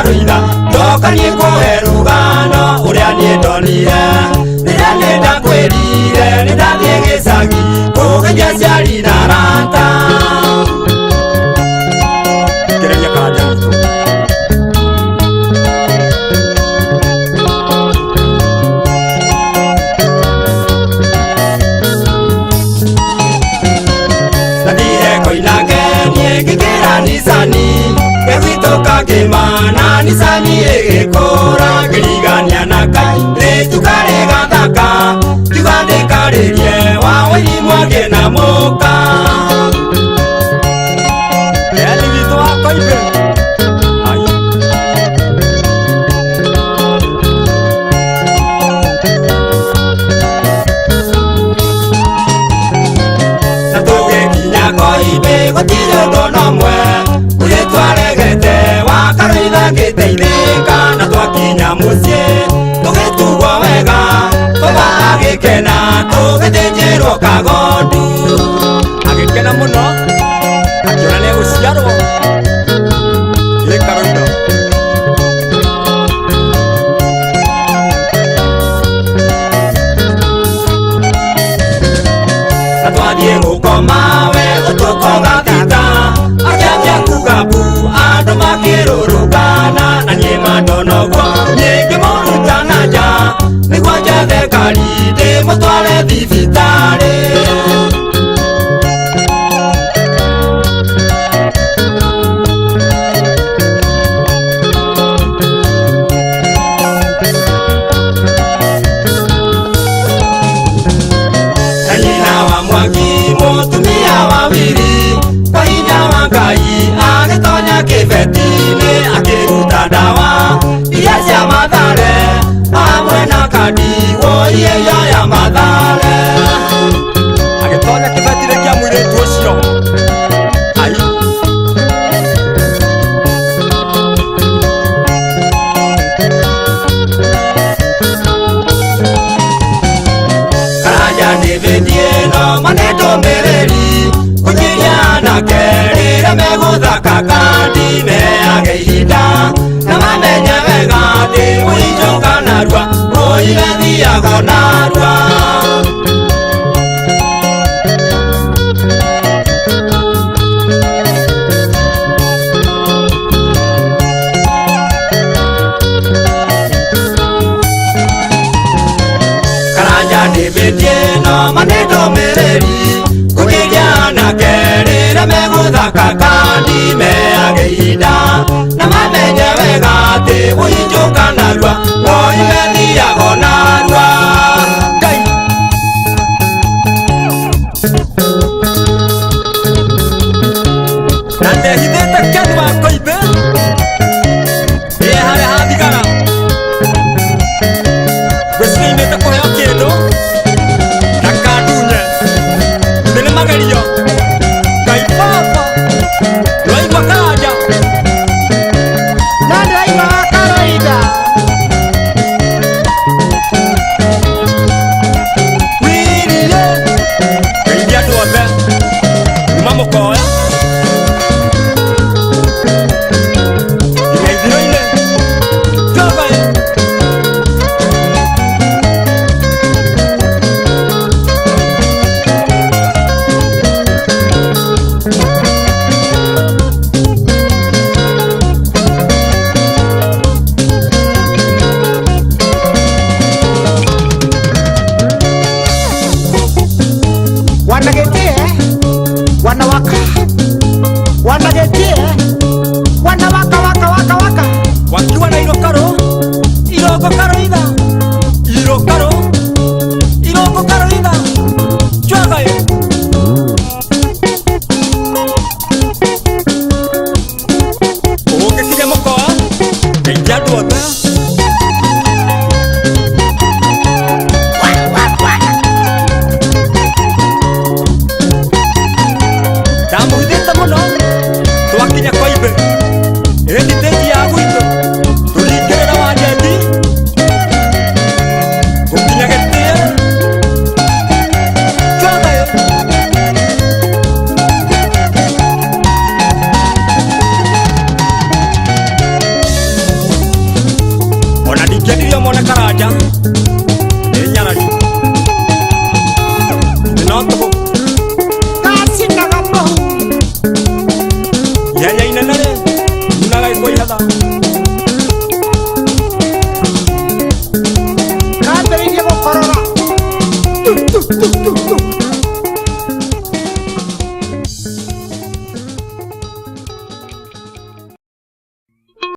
Karoitha ndoka niĩ kũhe rũgano ũrĩa niĩ ndonire rĩrĩa nĩ ndakwĩrire nĩ ndathiĩ gĩcagi kũgeithia aciari na arata. Kĩrĩria Karanja witũ. Ndathire Koinange niĩ ngĩkĩra Nisani ngĩhĩtũka ngĩmana Nisani ĩgĩkũra ngĩrigania na Ngai rĩtuka rĩgathaka ngiuga ndĩkarĩrie wa Wairimu agĩe na mũka. Eni witũ wa Koimbĩ. Ai. Na tũgĩkinya Koimbĩ gũtirĩ ũndũ ona ũmwe mũirĩtu aregete wa Karoitha ngĩteithĩka na twakinya mũciĩ tũgĩtugwo wega baba agĩkena tũgĩthĩnjĩrwo kagondu. Agĩkena mũno akĩona nĩ egũciarwo ĩ Karoitha. Na twathiĩ gũkoma we ũtukũ gathita akĩambia kuga mbu andũ makĩrũrũngana na niĩ mandonogwo niĩ ngĩmũruta na nja nĩguo njethe ngari ndĩmũtware thibitarĩ. Na nyina wa Mwangi mũtumia wa Wiri kwa hinya wa Ngai agĩtonya kĩbeti-inĩ akĩruta ndawa iria cia Mathare hamwe na kandi woi ĩyo ya Mathare. Agĩtonya kĩbeti-inĩ kĩa mũirĩtu ũcio. Ai. Karanja ndĩbĩtie no mane ndũmĩrĩri kũnyiria anake rĩrĩa megũthaka kandi meage ihinda na mamenye wega atĩ mũinjũka narua mũigathiago narua. Karanja ndĩbĩtie no mane ndũmĩrĩri kũnyiria anake rĩrĩa megũthaka kandi meage ihinda na mamenye wega atĩ mũinjũka narua mũigathiago narua. Ngai. Na ndehithĩte Ken wa Koimbĩ ĩ harĩa ha thigara ngwĩciria aimĩte kũheo kĩndũ ndakandunye thĩ nĩ magerio. Ngai baba nĩwaigua Karanja. Na ndĩraigua Karoitha. Wiriye ngeithia andũ othe nyuma mũkoya nginya ithiro-inĩ Jehova ĩ. Wanagetie wanawaka wanagetie wanawaka waka waka waka Wakiwa na Irokaro Iroko Karoitha Irokaro Iroko Karoitha Chwaga ĩ. Ũngĩkinya mũkoa ngeithia andũ othe. Ndũngĩendirio mone karanja nĩ nyarari nĩ no tũhũ. Gacinaga mũhu. Ihenya inene rĩ unaga iko ihatha. Kambĩrĩirie gũkorora. Tu, tu, tu.